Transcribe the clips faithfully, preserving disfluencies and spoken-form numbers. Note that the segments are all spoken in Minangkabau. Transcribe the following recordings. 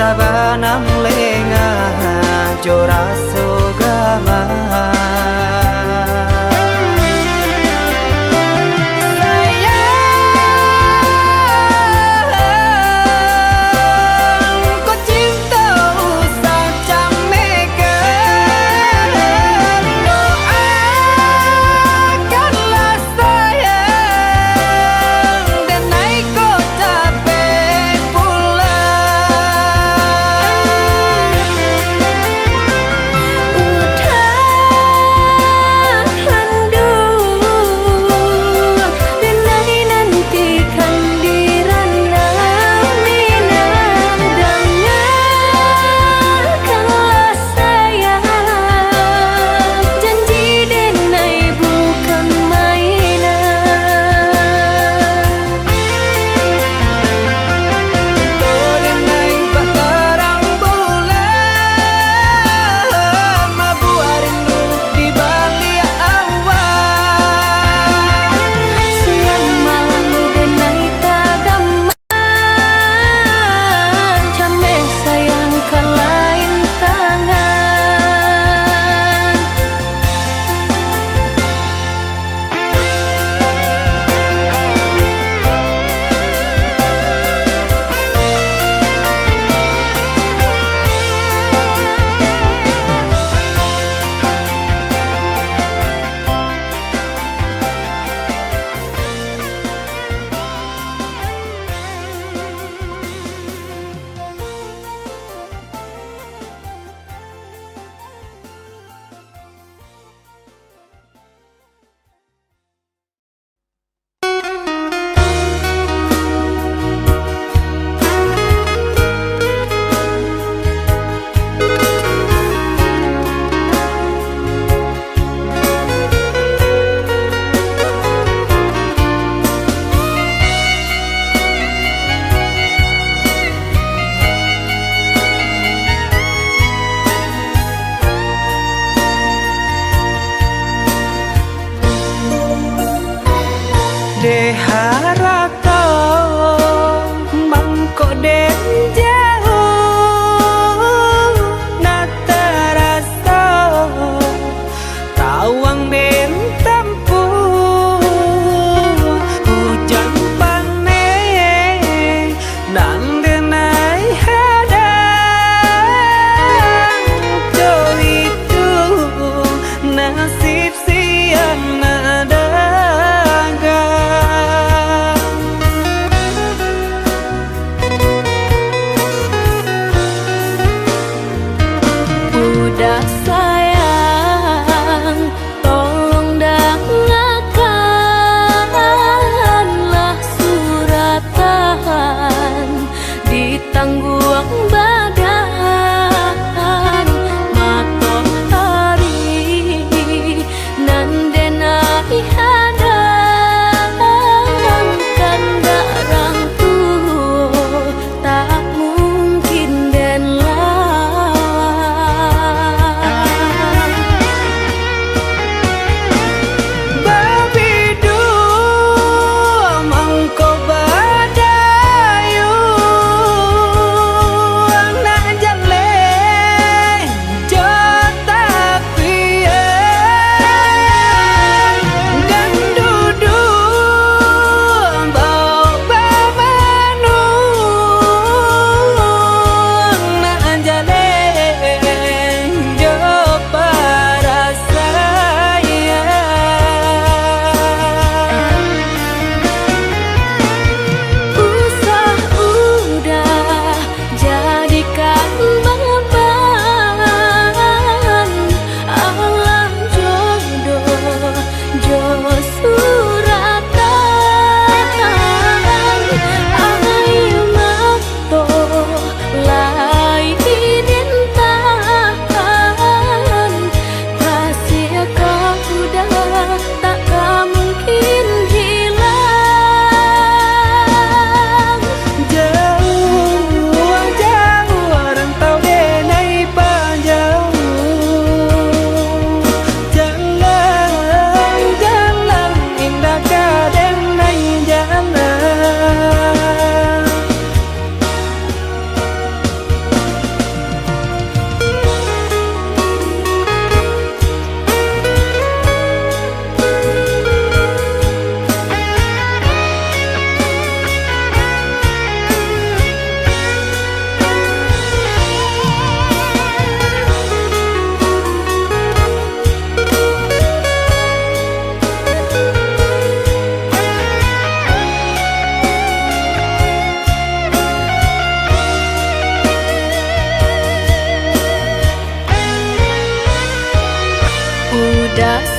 Banam lengah jo raso gamang. Sayang, ko cinto usah camekan. Doakanlah sayang, denai ko capek pulang. Udah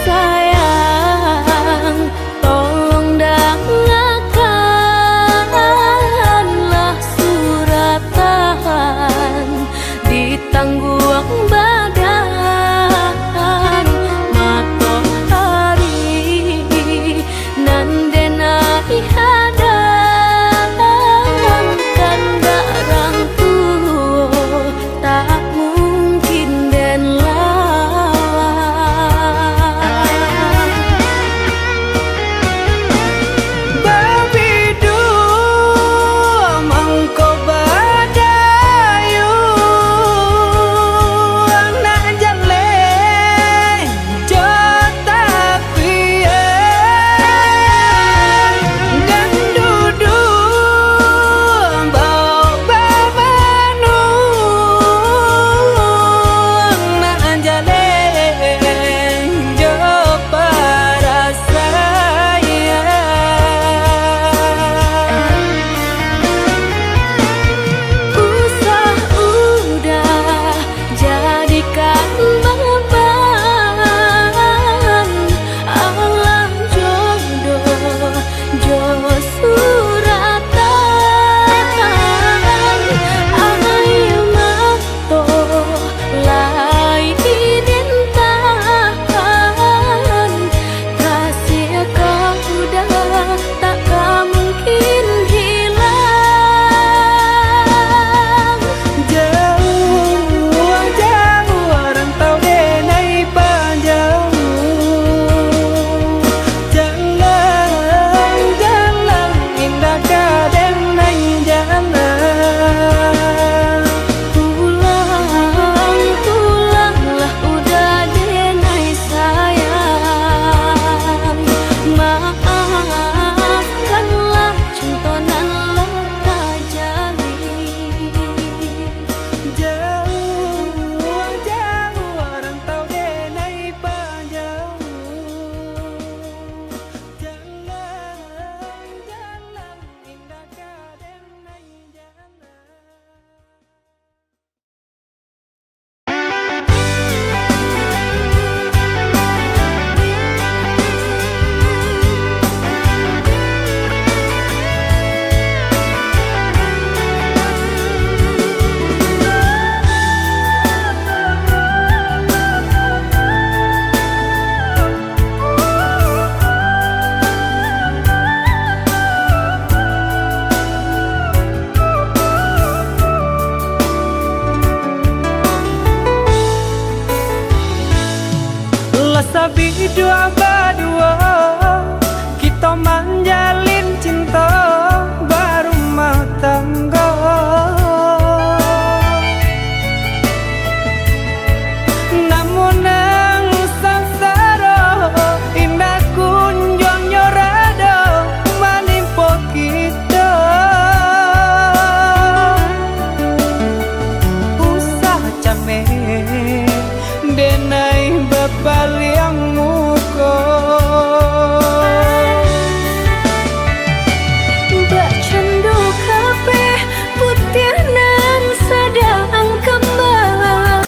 Sayang, tolong dangakanlah suratan di tangguang badan. Matoari nan denai hadang, kandak rang tuo tak mungkin den lawan. Babiduang mangko badayuang, nak jaleh jo tapian, ganduduang baok bamanuang, nak jaleh jo parasaian. Usah udah jadikan baban, alah jodoh jo suratan. Aia mato lai den tahan, kasih ka udah tak ka mungkin hilang. Jauah, jauah rantau denai panjang, jalan-jalan indak ka denai jalan. Pulang, pulanglah udah denai sayang. Maafkanlah cinto nan lah tajadi. Jauah, jauah rantau denai panjang, jalan-jalan indak ka denai jalan. Lah sabiduah baduo, kito manjalin cinto barumah tanggo. Namun nan sansaro indak kunjuang nyo rado manimpo kito. Usah cameh denai bapaliang muko. Bakcando kapeh putiah nan sadang kambang.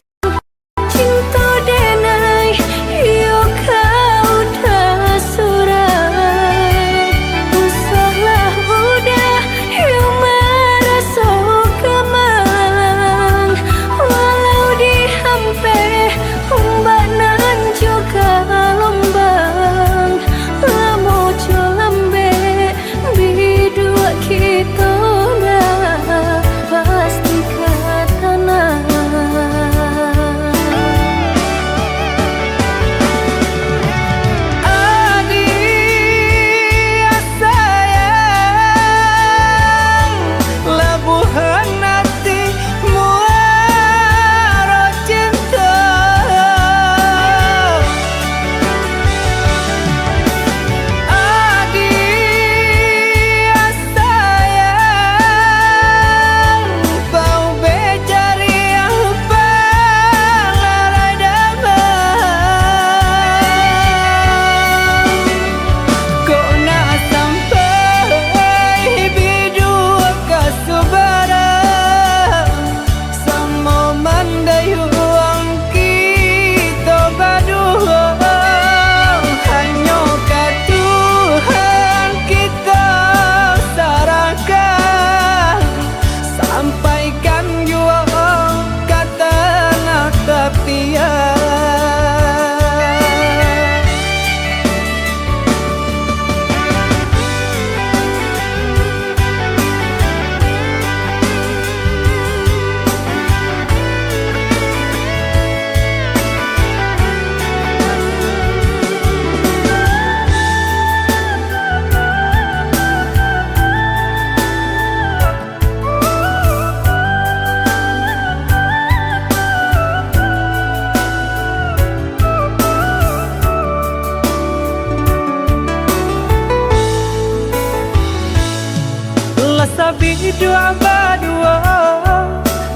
Cinto denai, iyo kau tasurai. Usahlah udah, iyo maraso kamang. Walau diampeh ombak nan jo Duo baduo,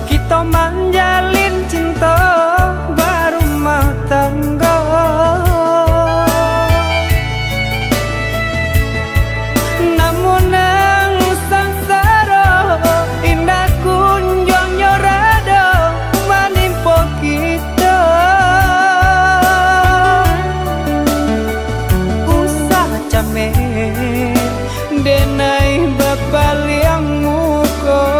kito manjalin cinto barumah tanggo. Namun nan sansaro, indak kunjuang nyo rado manimpo kito. Usah cameh, denai bapaliang muko.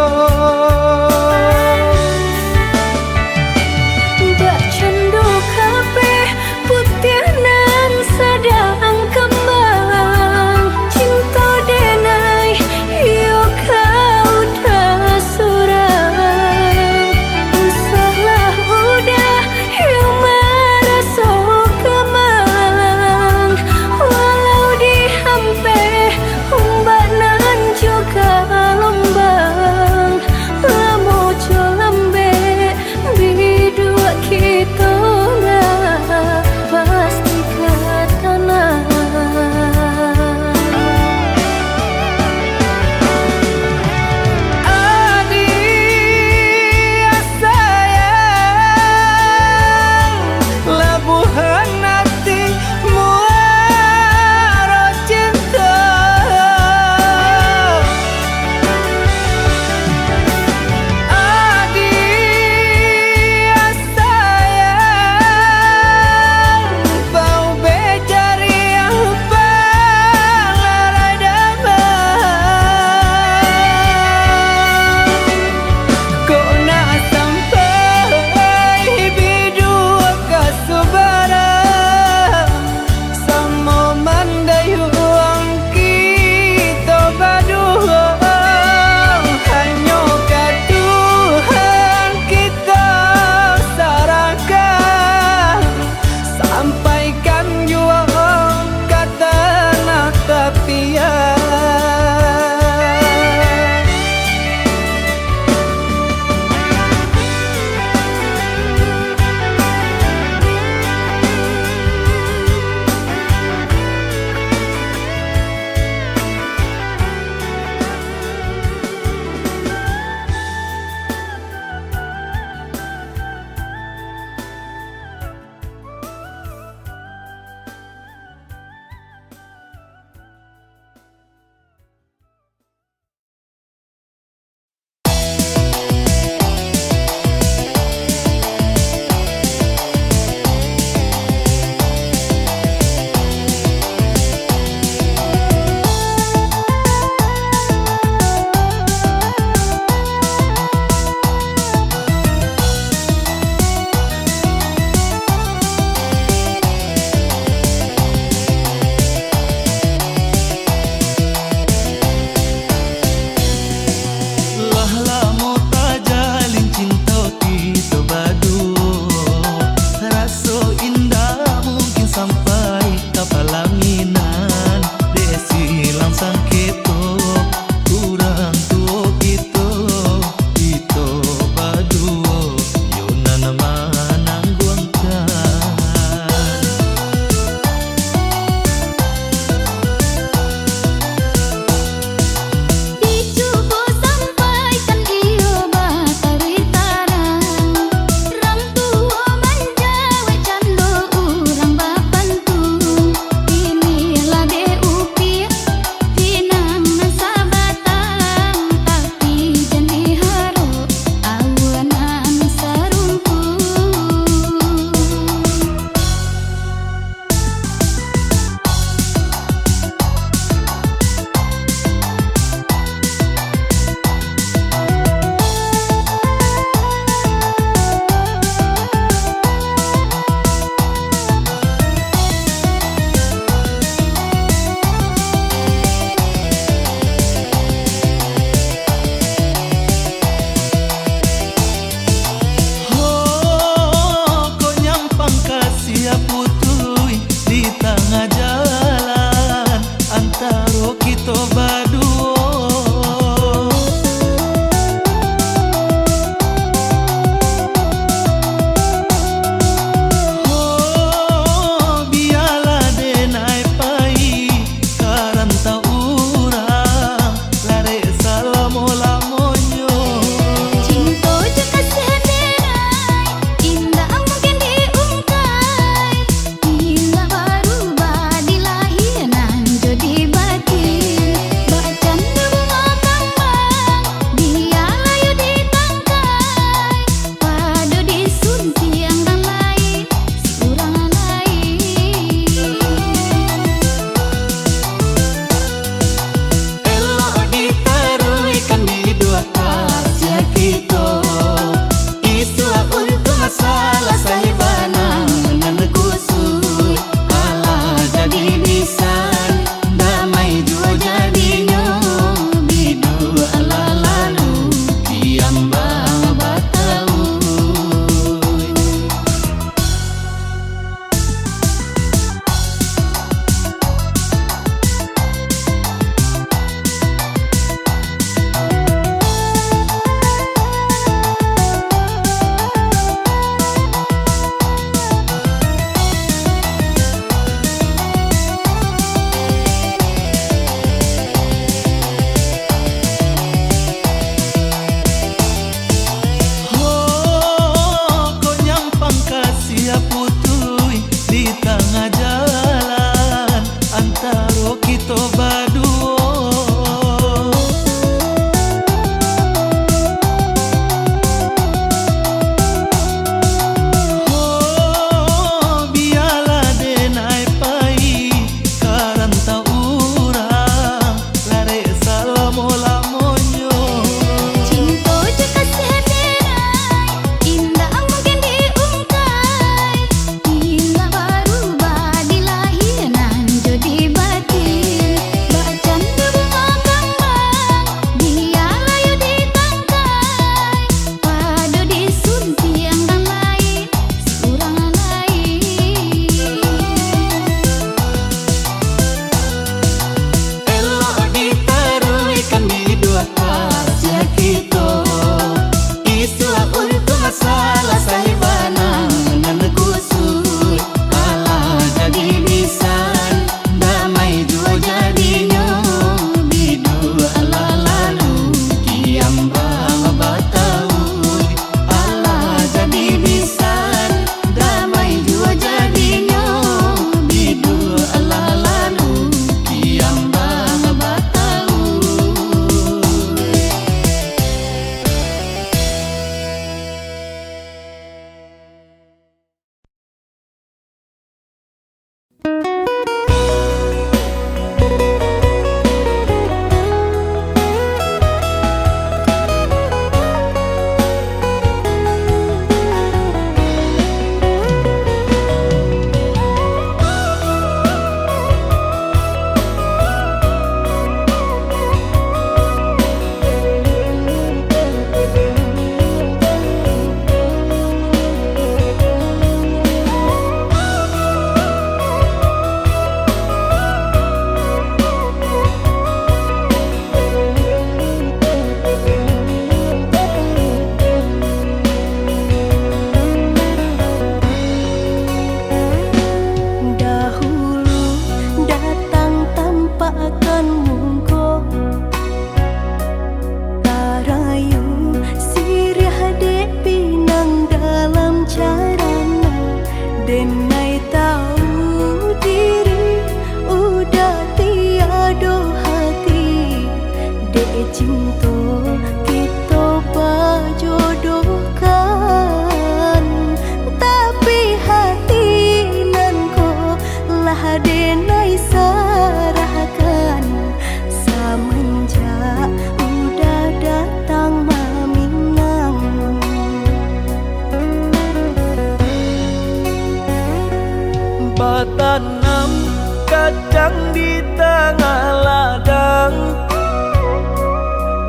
di tangah ladang.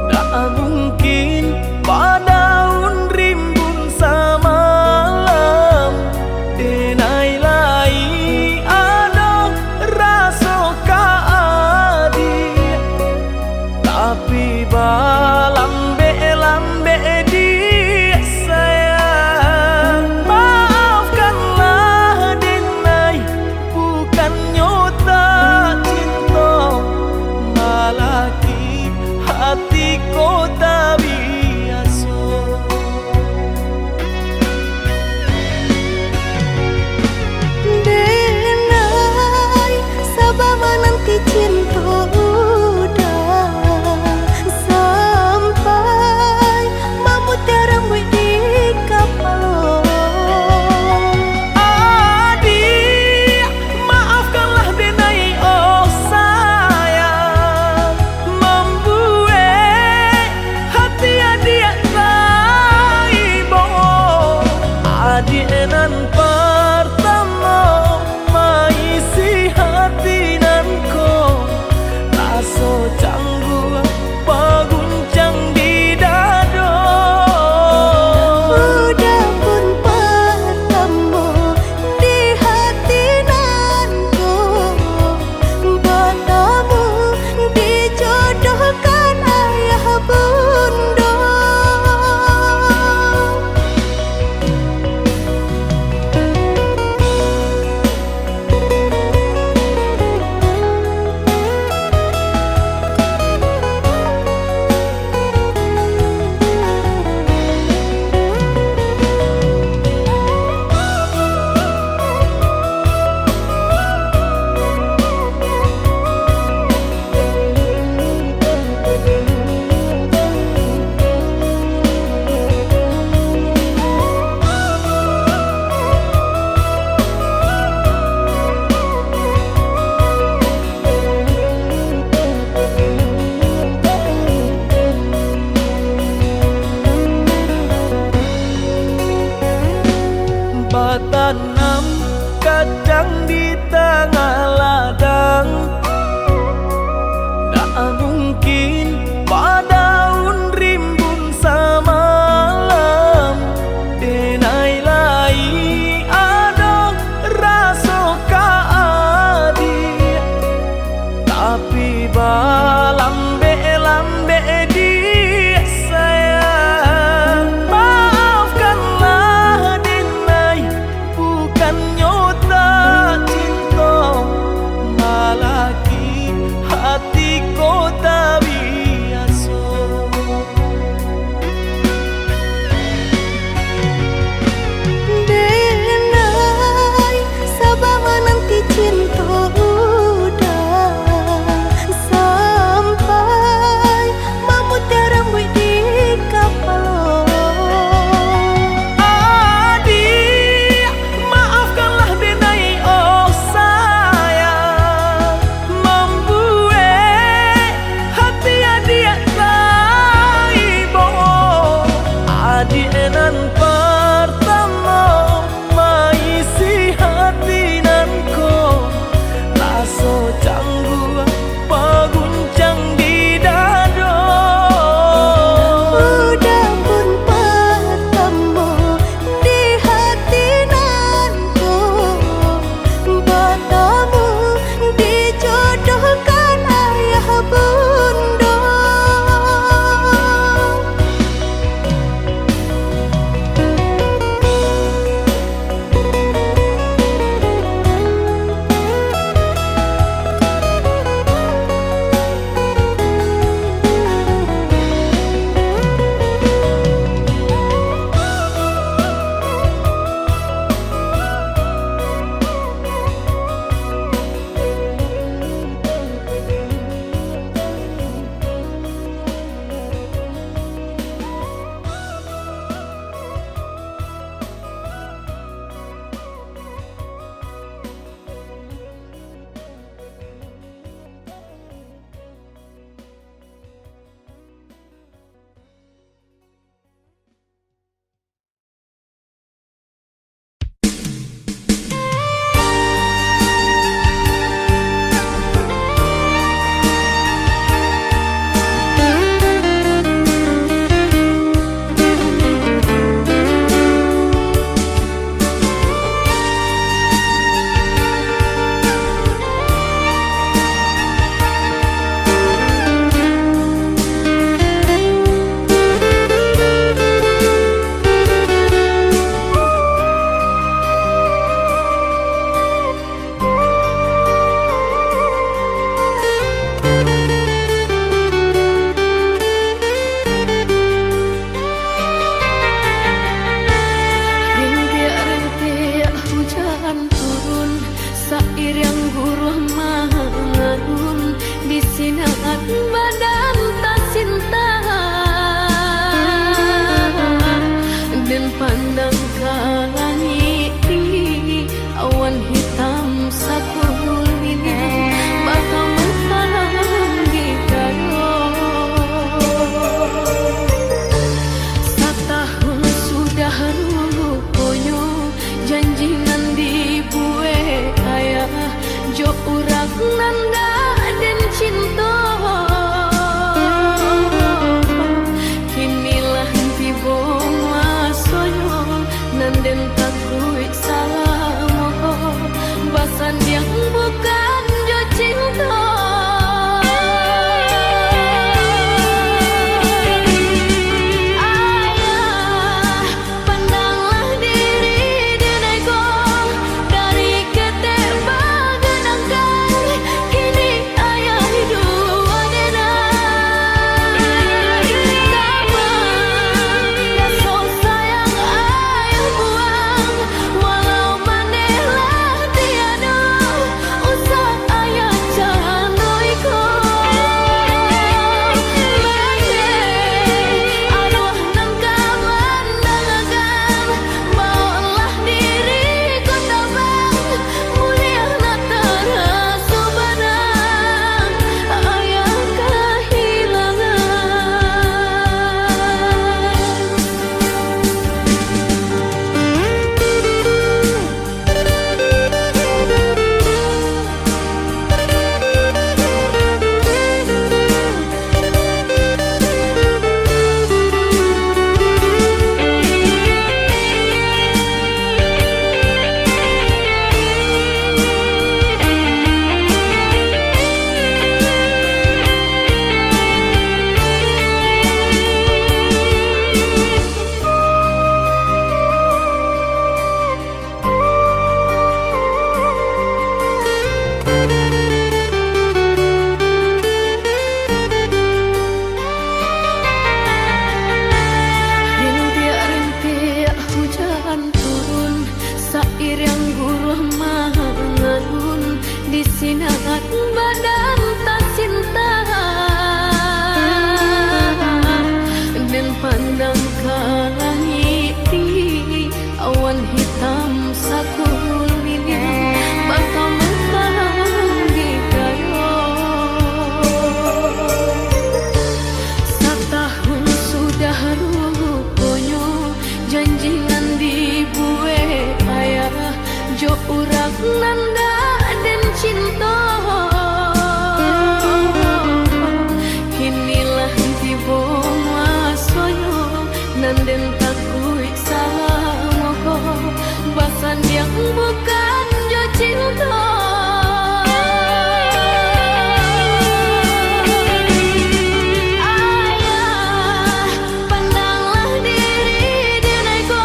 Ndak mungkin badaun rimbun samalam, denai lai ado raso ka adiak. Tapi balambek-lambek diak sayang, maafkanlah denai, bukannyo tak cinto, malah kini hati ko tabiaso. Denai, saba mananti cinto udah sampai mamutiah rambuik di kapalo. Adiak, maafkanlah denai, oh sayang, mambuek hati adiak taibo. Adiak nan partamo maisi hati nan ko, raso cangguang baguncang di dado. Udah pun partamo di hati nan ko, batamu dijodohkan ayah bundo. Batanam kacang di tangah ladang, ndak mungkin badaun rimbun samalam, denai lai ado raso ka adiak. Tapi balambek-lambek diak sayang, maafkanlah denai, bukannyo tak cinto, malah Ka langik tinggi, awan hitam sakulilingan, bahamburan di gadok. Satahun sudah ruponyo, janji nan dibuek ayah, jo urang nan dak den cinto. Kini lah tibo masonyo, nan den takuik salamo ko, basandiang bukan jo cinto. Ayah, pandanglah diri den ko, dari ketek bagadangkan, kini ayah duo den. Kama raso sayang ayah buang, walau maneh lah tiado, usah ayah cando iko. Maneh arwah nan ka mandangakan, baoklah diri ko tabang, buliah nak taraso bana ayah kahilangan. Rintiak-rintiak hujan turun, sairiang guruah mangalun, di sinan badan tasintak. Den pandang ka langik tinggi, awan hitam sakulilingan, bahamburan di gadok. Satahun sudah ruponyo, janji nan dibuek ayah, jo urang nan dak den cinto. Kini lah tibo masonyo, nan den takuik salamo ko, basandiang bukan jo cinto. Ayah, pandanglah diri den ko,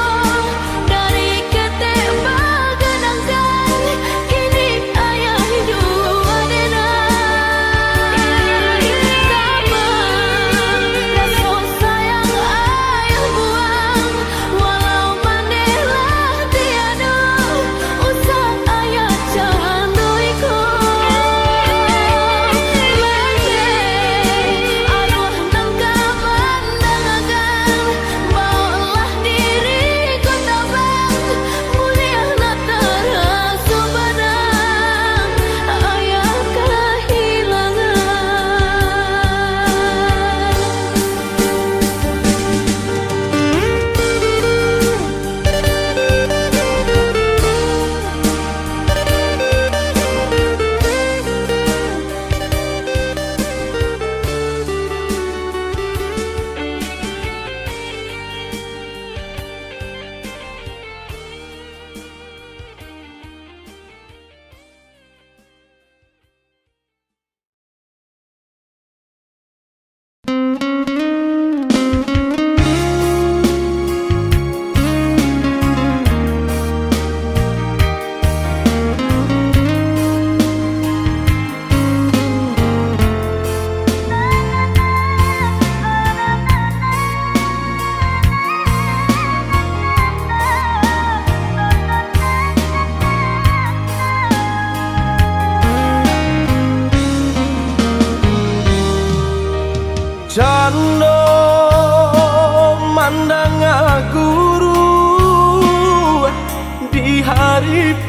dari ketek bagadangkan, kini ayah duo den.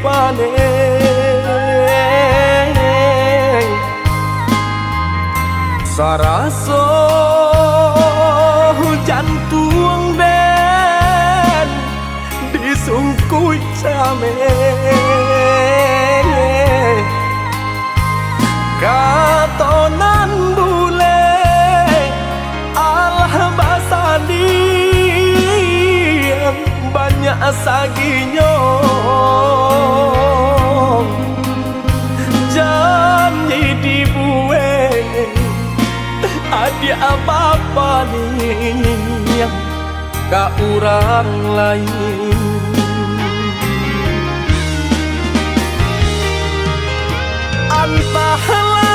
Paneh, saraso jantuang den disungkuik cameh. Kato nan bulek, alah basandi banyak saginyo. Janji dibuek adiak bapa ni ka urang lain. Antahlah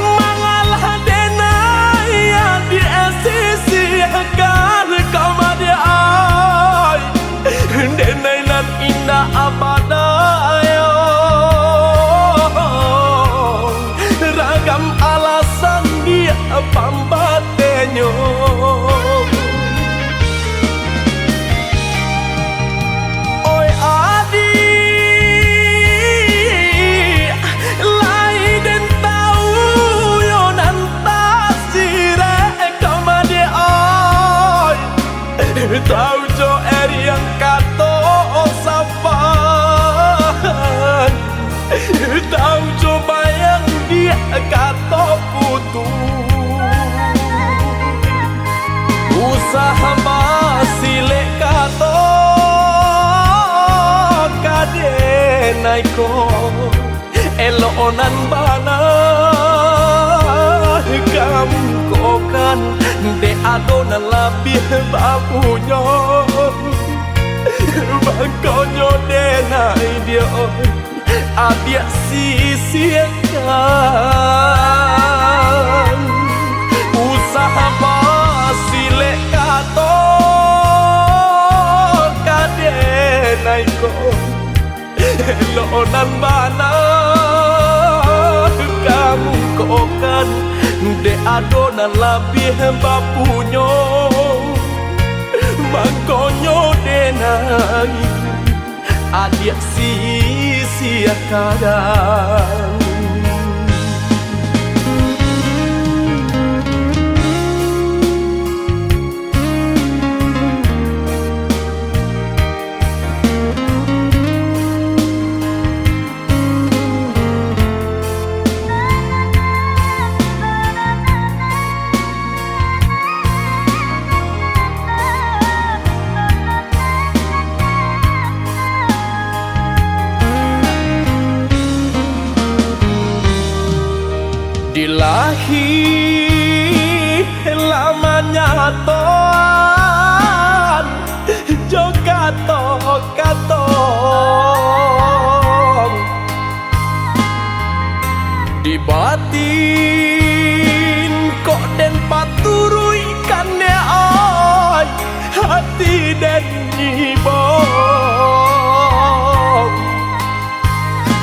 mangalah denai adiak sisihkan ka madiak ai. Denai nan indak abadayo, ragam alasan diak pambatenyo. Oi adiak, lai den tau yo nan tasirek ka madiak ai. Tau jo eriang kato sapan, tau jo bayang diak kato putuih. Usah basilek kato ka denai ko. Elok nan bana ka mangkokan, dek ado nan labiah bapunyo. Mangkonyo denai diak, adiak sisihkan. Usah basilek kato ka denai ko. Elok nan bana ka mangkokan, dek ado nan labiah bapunyo. Mangkonyo denai adiak sisihkan. Dilahi lah manyatoan jo kato-kato, di batin kok den paturuikkan, dek ai, hati den ibo.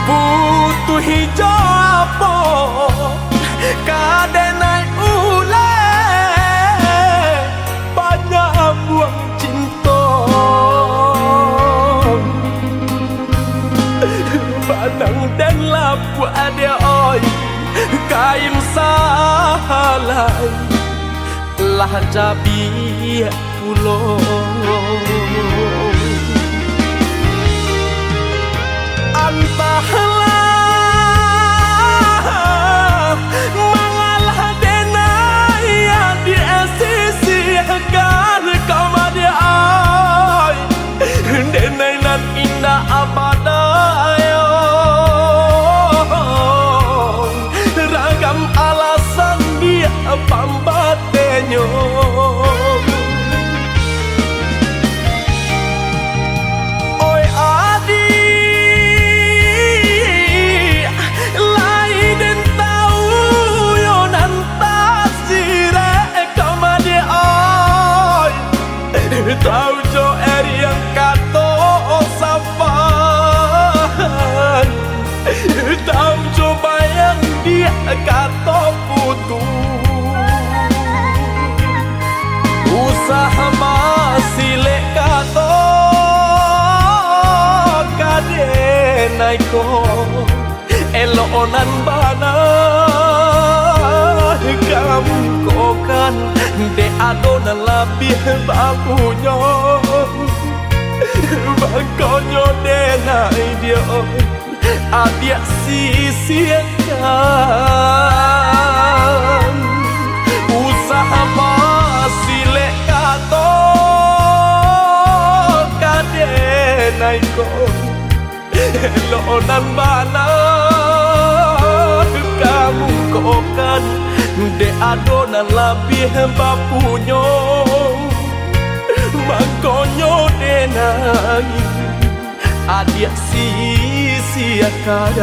Putuih jo apo ka denai uleh panyambuang cinto. Panang den lapuak, dek ai, kain sahalai lah cabiak pulo. Antahlah mangalah denai adiak sisihkan ka madiak ai, denai nan indak abadayo, ragam alasan diak pambatenyo. Oi adiak, lai den tau yo nan tasirek ka madiak ai. Tau jo eriang kato sapan, tau jo bayang diak kato putuih. Usah basilek kato Ko, elok nan bana kamukokan, dek ado nan labiah bapunyo. Mangkonyo denai dio, adiak sisiakan, usah basilek kato ka denai ko. Elok nan bana kamukokan, dek ado nan labiah bapunyo. Mangkonyo denai, adiak sisiakan.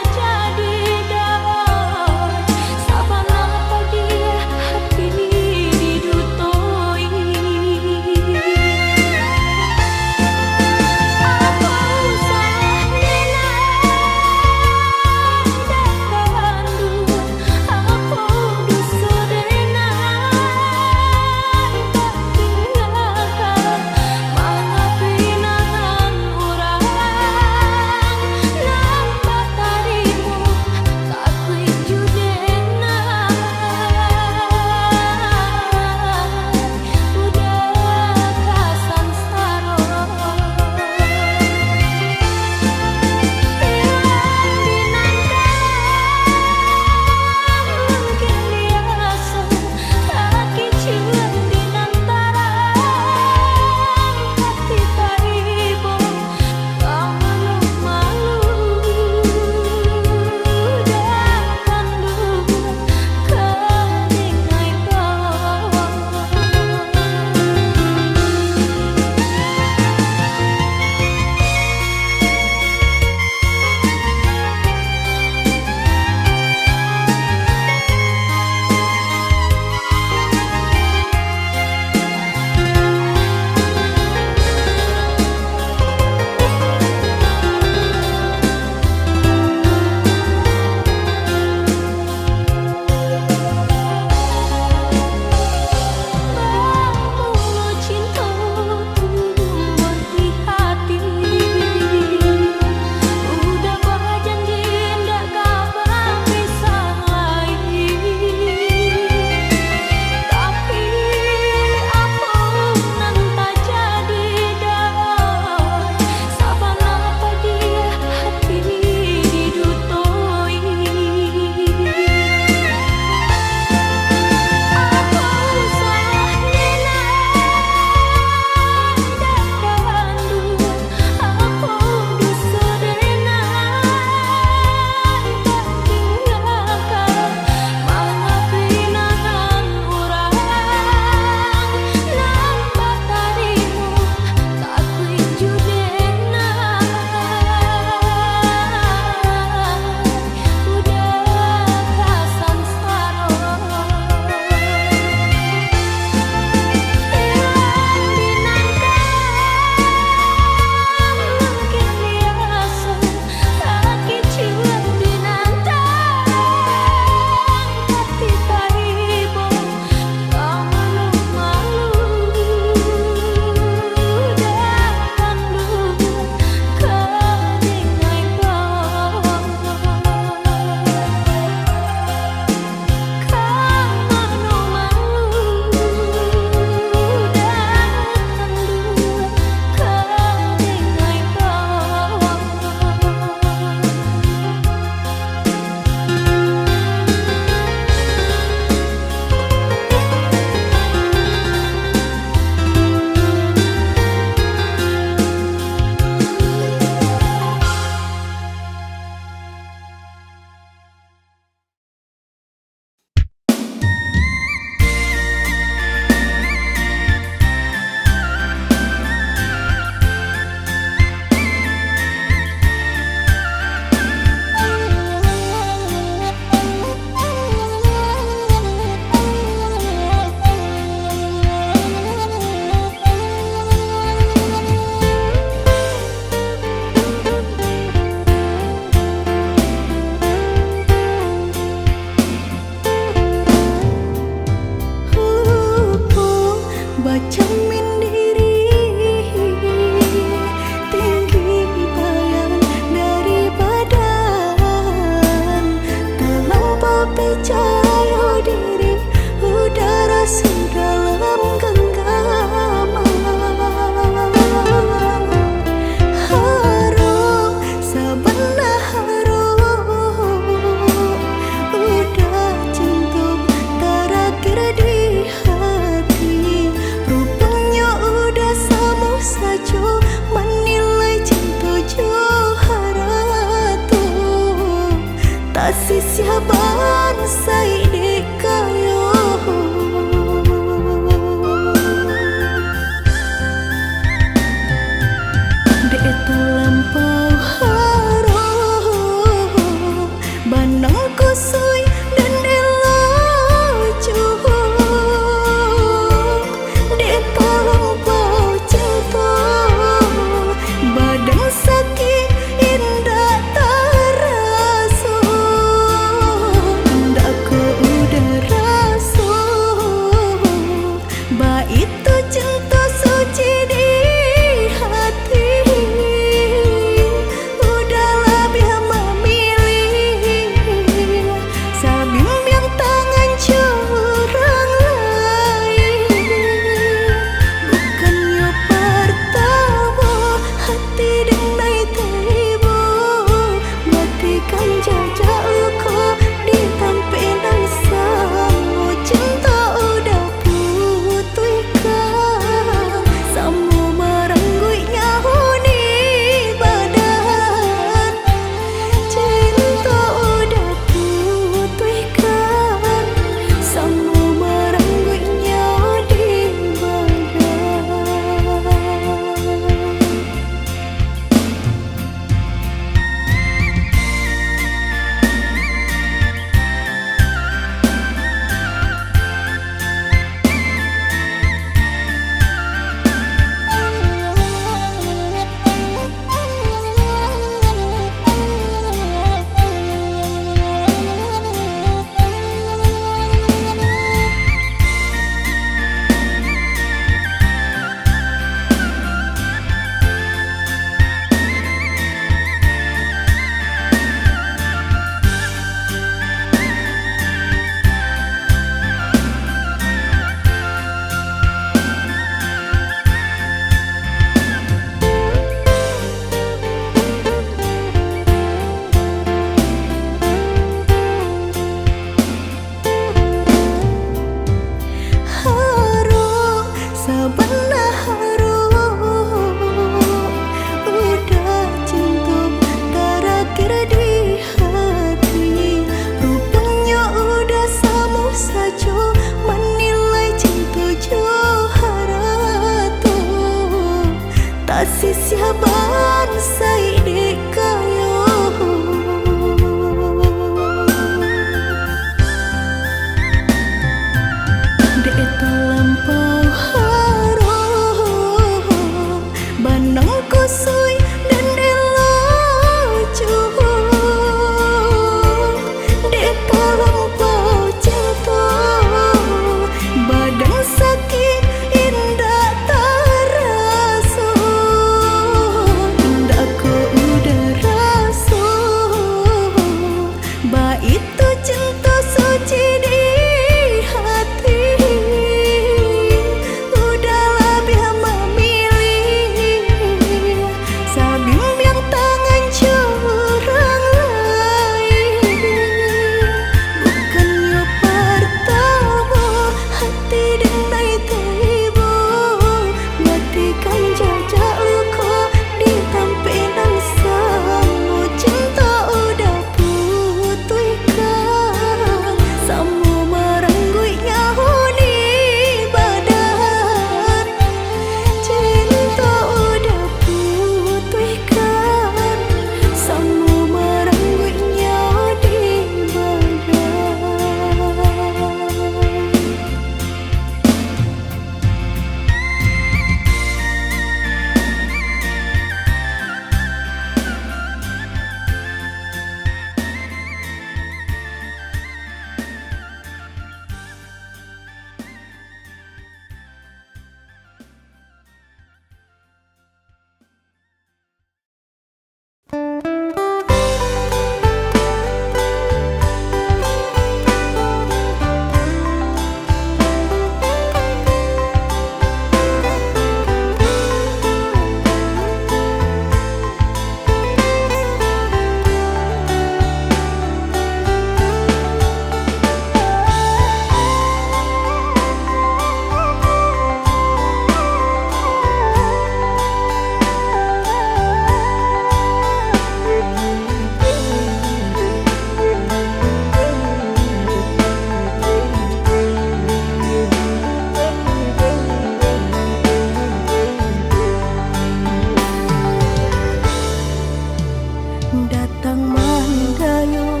Datang mandayo,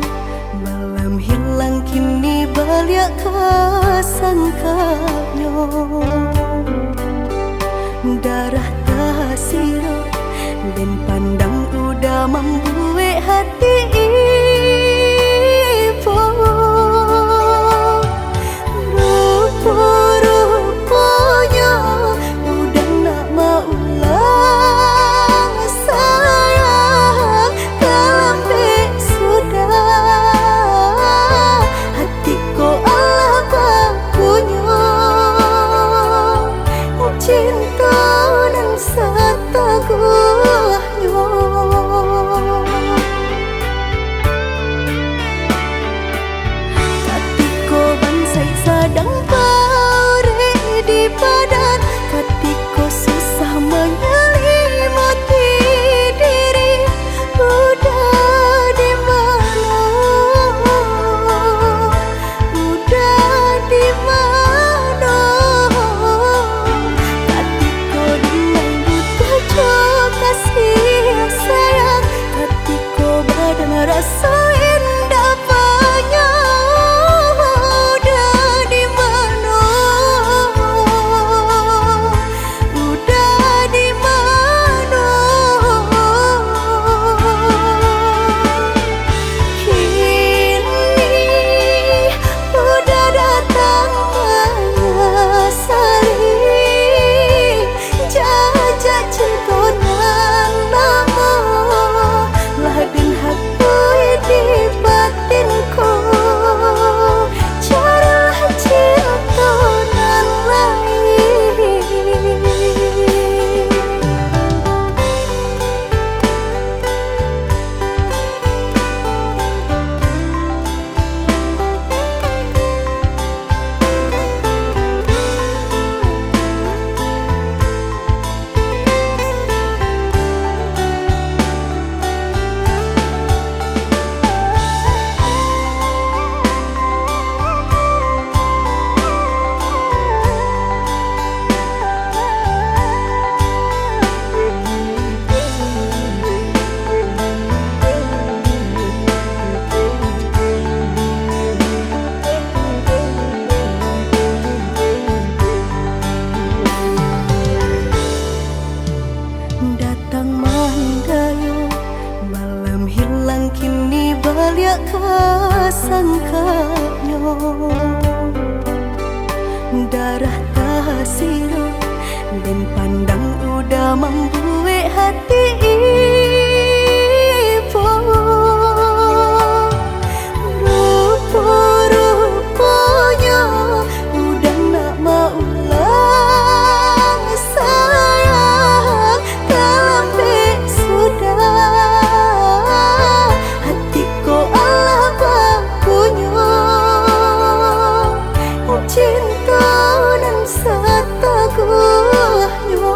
malam hilang, kini baliak ka sangkaknyo. Darah tasirok, den pandang udah mambuek hati ibo. Rupo-ruponyo udah nak maulang, sayang, talambek sudah. Hati ko alah bakunyo, cinto nan sataguhnyo. Katiko bansaik sadang baurek di badan, katiko susah manyalimuti diri, udah di mano? Udah di mano? Katiko dimain butuh jo kasih sayang, katiko badan raso indak banyak. Udah di mano? Udah di mano? Kini udah datang manyasali, jajak cinto nan lamo lah den hapui di batinku. Carilah cinto nan lain. Datang mandayo, malam hilang, kini baliak ka sangkaknyo. Darah tasirok, den pandang udah mambuek hati ibo. Rupo-ruponyo udah nak maulang, sayang, talambek sudah. Hati ko alah bakunyo, cinto nan sataguhnyo.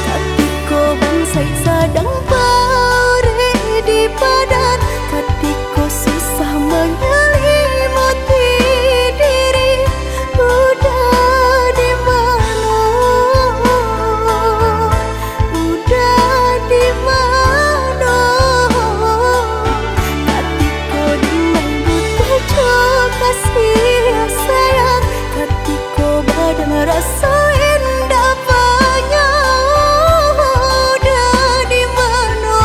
Katiko bansaik sadang baurek di badan, katiko susah manyalimuti diri, udah di mano? Udah di mano? Katiko dimain butuh jo kasih sayang, katiko badan raso indak banyak. Udah di mano?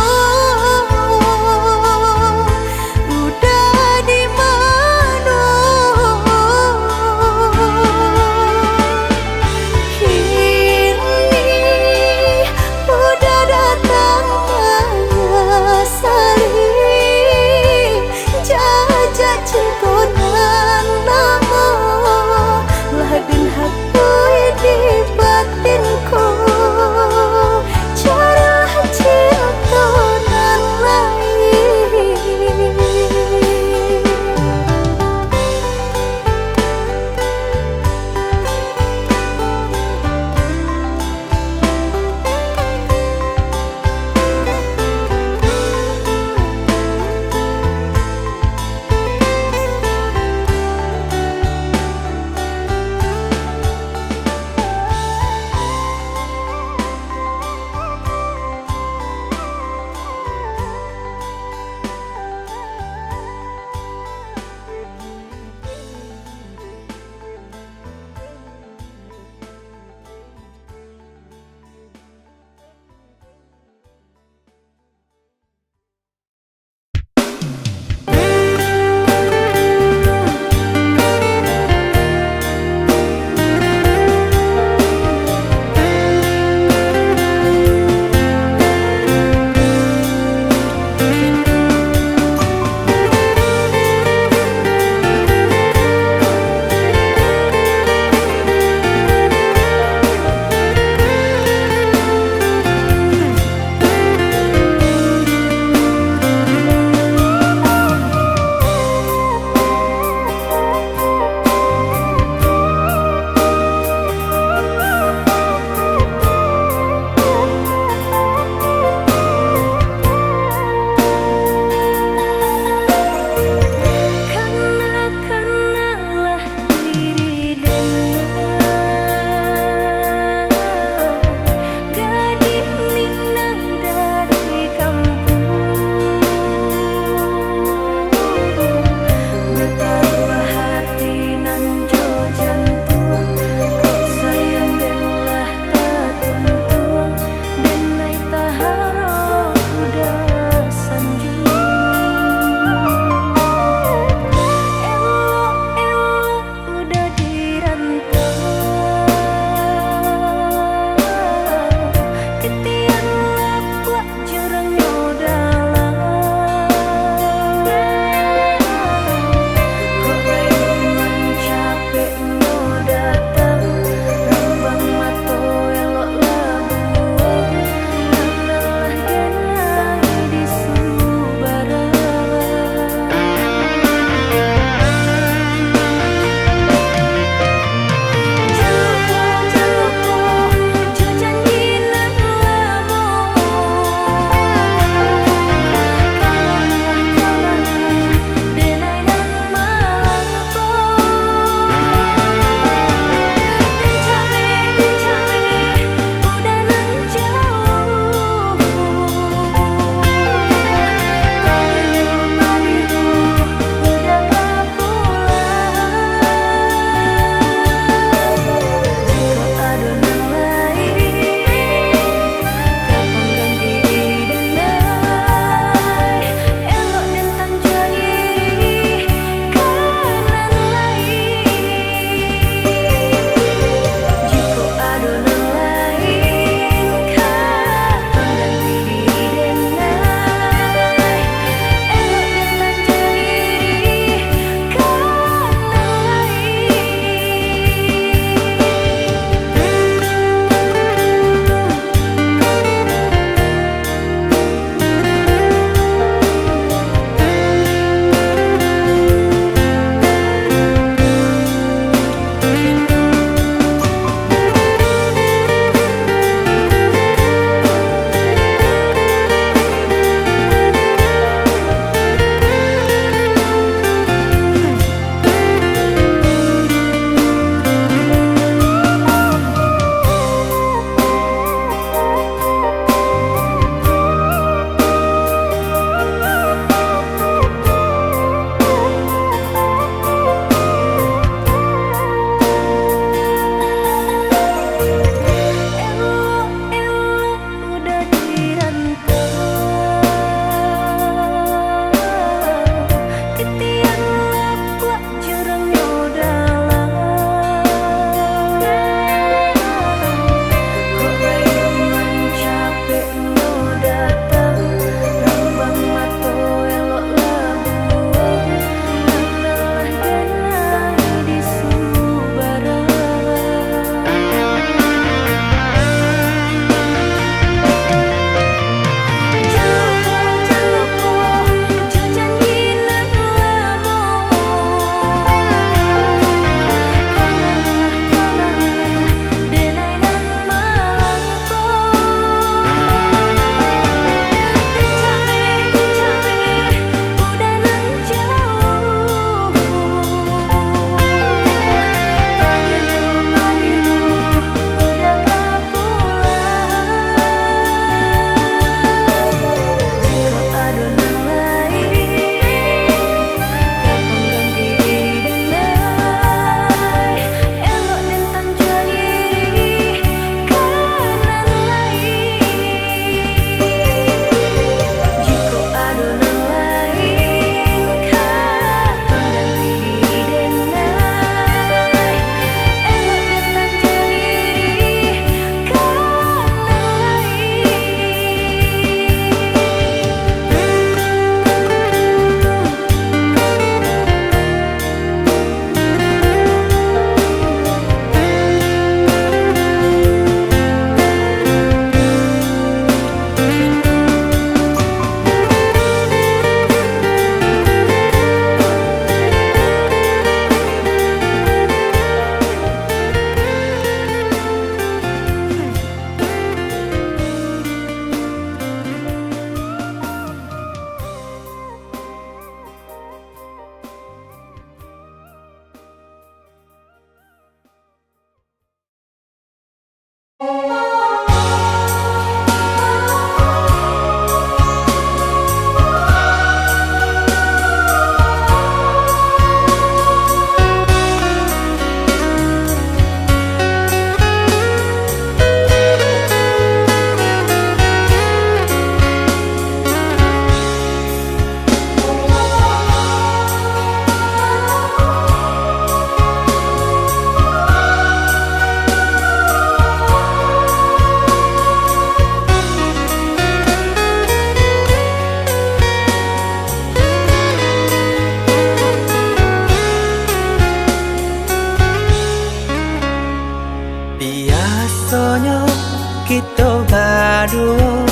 Baduo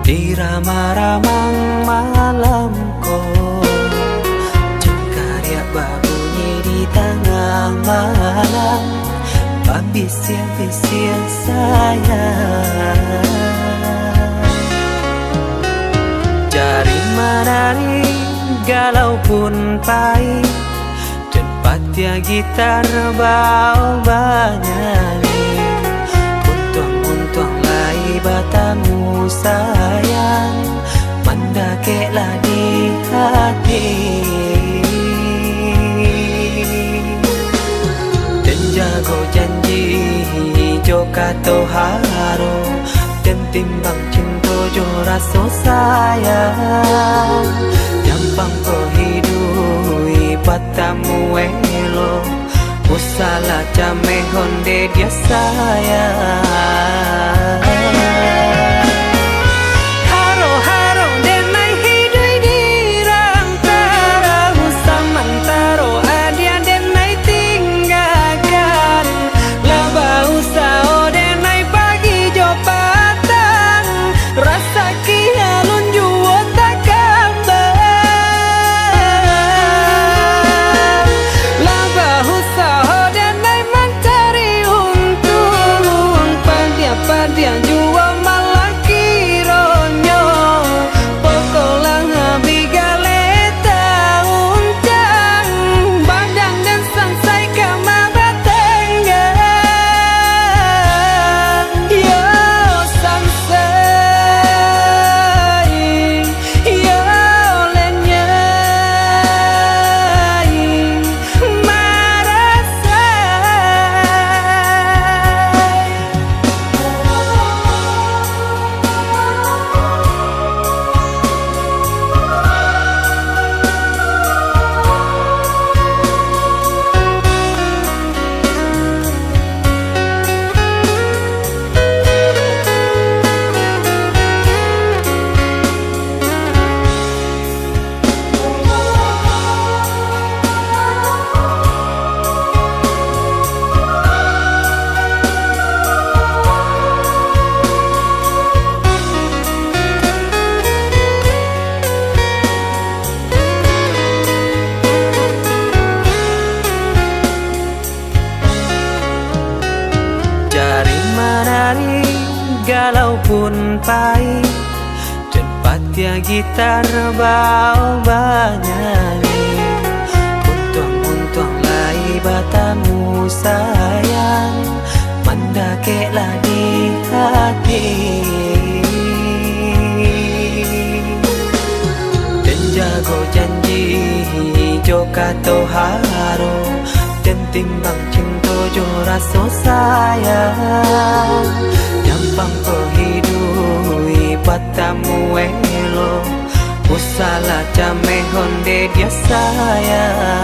di ramang-ramang malam ko, cangkariak babunyi di tangah malam, babisiak-bisiak sayang. Jari manari galau pun pai, jan patiah gitar bao banyanyi. Untuang-untuang lai batamu sayang, mandakeklah di hati. Den jago janji jo kato haro, den timbang cinto jo raso sayang. Nyampang ko hiduik batamu elok, usahlah cameh onde dia sayang. Haro-haro denai hiduik di rantau, samantaro adia denai tinggakan. Lah bausaho denai pagi jo patang, rasaki alun juo takambang. Lah bausaho denai mancari untuang, padiah-padiah juo malah kironyo. Pokoklah abih galeh tauncang, badan den sansai ka mabatanggang. Yo sansai, yo lenyai, marasai. Jari manari galau pun pai, jan patiah gitar bao banyanyi. Untuang-untuang lai batamu sayang, mandakeklah di hati. Den jago janji jo kato haro, den timbang cinto jo raso sayang. Nyampang ko hiduik batamu elok, usahlah cameh onde dia sayang.